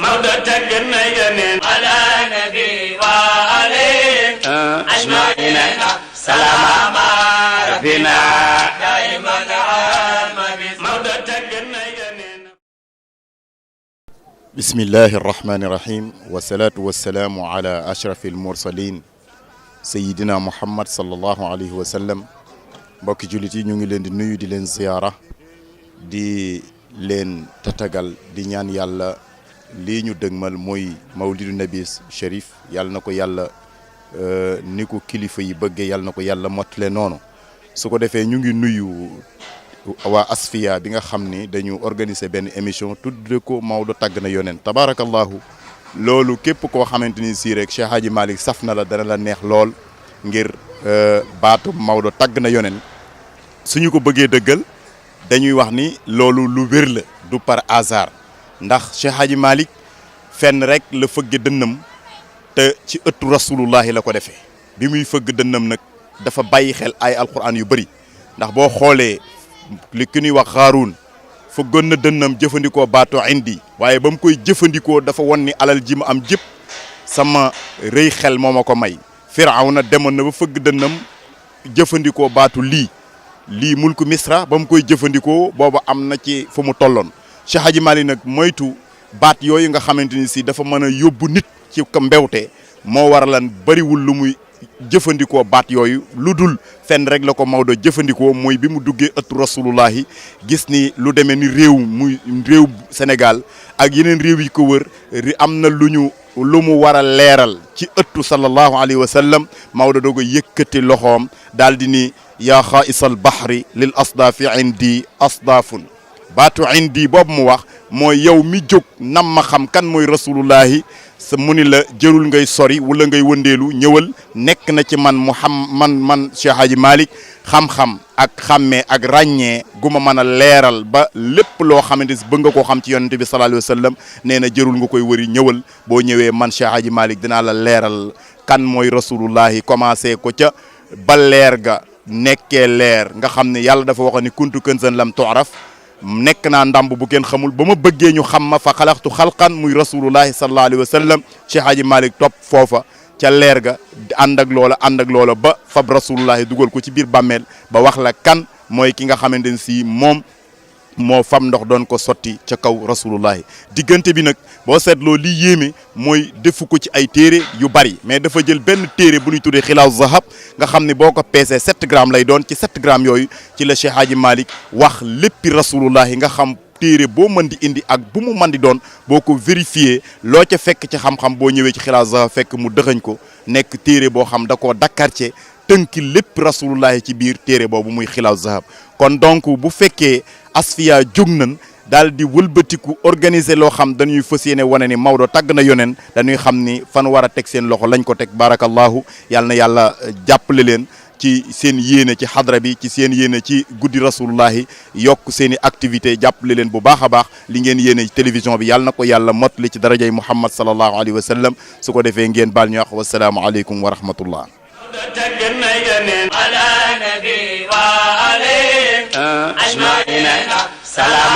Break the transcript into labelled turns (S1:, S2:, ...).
S1: Maodo tagg na Yonent ala nabi wa alayhi ajmaina salama rabbina daiman Maodo tagg na Yonent.
S2: bismillahi arrahmani irrahim wasalaatu wasalaamu ala ashrafi almursalin sayidina muhammad sallallahu alayhi wa sallam. mbokki jullit yi ñu ngi leen di nuyu di leen ziyaara di leen tatagal di ñaan yàlla lii ñu dëgmal mooy mawlidu nabi sharif yàlla na ko yàlla ni ko kilifa yi bëggee yàlla na ko yàlla mottale noonu. su ko defee ñu ngi nuyu waa Asfiya bi nga xam ni dañu organiser benn émission tudde ko Maodo tagg na yoneen tabaarakallahu. loolu képp koo xamante ni si rek Cheikh Hadji Malick saf na la dana la neex lool ngir baatu Maodo tagg na yoneen suñu ko bëggee dëggal dañuy wax ni loolu lu wér la du par hasard ndax Cheikh Hadji Malick fenn rek la fëgg dënnam te ci ëttu rasulullahi la ko defee bi muy fëgg dënnam nag dafa bàyyi xel ay alquran yu bëri ndax boo xoolee li ki ñuy wax Xaaruun fëggoon na dënnam jëfandikoo baatu indi waaye ba mu koy jëfandikoo dafa won ni alal ji ma am jëpp sama rëy xel moo ma ko may. Firawna demoon na ba fëgg dënnam jëfandikoo baatu lii mulku misra ba mu koy jëfandikoo booba am na ci fu mu tolloon. Cheikh Hadji Malick nag moytu baat yooyu nga xamante ni si dafa mën a yóbbu nit ci ko mbewte moo waralan bëriwul lu muy jëfandikoo baat yooyu lu dul fenn rek la ko Maodo jëfandikoo mooy bi mu duggee ëttu rasulullahi gis ni lu demee ni réew muy réew Sénégal ak yeneen réew yi ko wër am na lu mu war a leeral ci ëttu sallallahu alayhi wa sallam. Maodo dooga yëkkati loxoom daal di ni yaa xaa'isal bahri lil asdaafi indi asdaafun baatu indi boobu mu wax mooy yow mi jóg nam ma xam kan mooy rasulullahi sa mu ni la jërul ngay sori wala ngay wëndeelu ñëwal nekk na ci man man Cheikh Hadji Malick xam-xam ak xàmmee ak ràññee gu ma mën a leeral ba lépp loo xamante si bëgg nga koo xam ci yonente bi sallallahu alayhi wa sallam nee na jërul nga koy wëri ñëwal boo ñëwee man Cheikh Hadji Malick dinaa la leeral kan mooy rasulullahi commencé ko ca ba leer ga nekkee leer nga xam ne yàlla dafa waxoon ni kuntu kanzan lam tu'raf nekk naa ndamb bu kenn xamul ba ma bëggee ñu xam ma fa xalaxtu xalqan muy rasulullahi sallallahu alayhi wa sallam. Cheikh Hadji Malick topp foofa ca leer ga ànd ak loola ba fab rasulullahi dugal ko ci biir bàmmeel ba wax la kan mooy ki nga xamante ne si moom moo fam ndox doon ko sotti ca kaw rasulullahi. diggante bi nag boo seetloo li yéeme mooy defu ko ci ay téere yu bari mais dafa jël benn téere bu ñuy tuddee xilaaw zahab nga xam ne boo ko peesee 7 grammes lay doon ci 7 grammes yooyu ci la Cheikh Hadji Malick wax léppi rasulullahi nga xam téere boo mën di indi ak bu mu mën di doon boo ko vérifié loo ca fekk ci xam-xam boo ñëwee ci xilaaw zahab fekk mu dëxañ ko nekk téere boo xam da koo dakkarce tënki lépp rasulullahi ci biir téere boobu muy xilaaw zahab. kon donc bu fekkee Asfiya jóg nañ daal di wëlbatiku organiser loo xam dañuy fas yéene wane ni Maodo tagg na yoneen dañuy xam ni fan war a teg seen loxo lañ ko teg barakallahu. yàlla na yàlla jàppale leen ci seen yéene ci xadra bi ci seen yéene ci guddi rasulullahi yokk seen i activité jàppale leen bu baax a baax li ngeen yéene ci télévision bi yàlla na ko yàlla mottali ci darajay Muhammad sallallahu alayhi wa sallam. su ko defee ngeen baal ñu wax wasalaamu aleykum wa rahmatullah.
S1: على نبي وعليه أجمعين سلام